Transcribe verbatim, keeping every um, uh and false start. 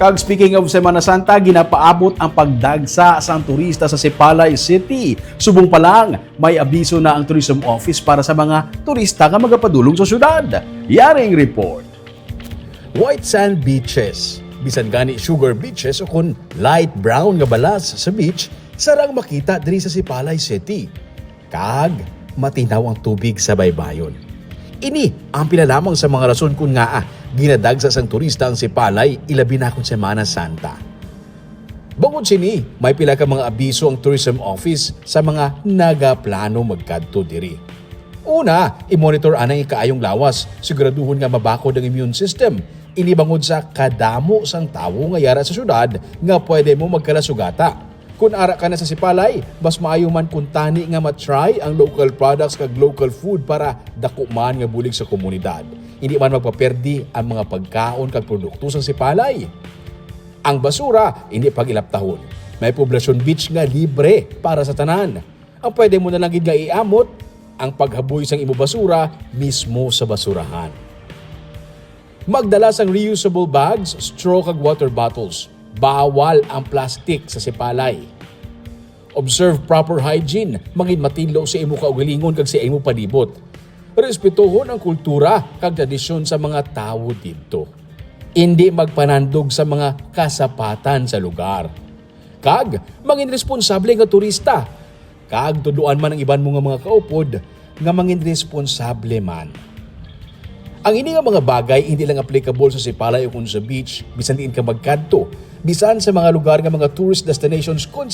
Kag speaking of Semana Santa, ginapaabot ang pagdagsa sang turista sa Sipalay City. Subong pa lang, may abiso na ang Tourism Office para sa mga turista nga magapadulong sa syudad. Yaring report. White sand beaches, bisan gani sugar beaches o kon light brown nga balas sa beach, sarang makita diri sa Sipalay City. Kag matinaw ang tubig sa baybayon. Ini ang pila lamang sa mga rason kon ngaa ginadagsa sang turista ang Sipalay, ilabi na kon Semana Santa. Bangod sini, may pila ka mga abiso ang Tourism Office sa mga nagaplano magkadto diri. Una, i-monitor anang ikaayong lawas, siguraduhon nga mabakod ang immune system. Ini bangod sa kadamo sang tawo nga yara sa syudad nga pwede mo magkalasugata. Kon ara ka na sa Sipalay, mas maayo man kuntani nga ma-try ang local products kag local food para dako man nga bulig sa komunidad. Indi man magpaperdi ang mga pagkaon kag produkto sang Sipalay. Ang basura, indi pag-ilaptahon. May Poblacion Beach nga libre para sa tanan. Ang pwede mo na lang gid nga iamot, ang paghaboy sang imo basura mismo sa basurahan. Magdala sang reusable bags, straw kag water bottles. Bawal ang plastic sa Sipalay. Observe proper hygiene, mangin matinlo sa imo kaugalingon kag sa imo palibot. Respetuhon ang kultura kag tradisyon sa mga tawo didto. Indi magpanandog sa mga kasapatan sa lugar. Kag mangin responsable nga turista. Kag tudloan man ang iban mo nga mga kaupod nga mangin responsable man. Ang ini nga mga bagay hindi lang applicable sa Sipalay o kon sa beach, bisan diin ka magkadto, bisan sa mga lugar nga mga tourist destinations kon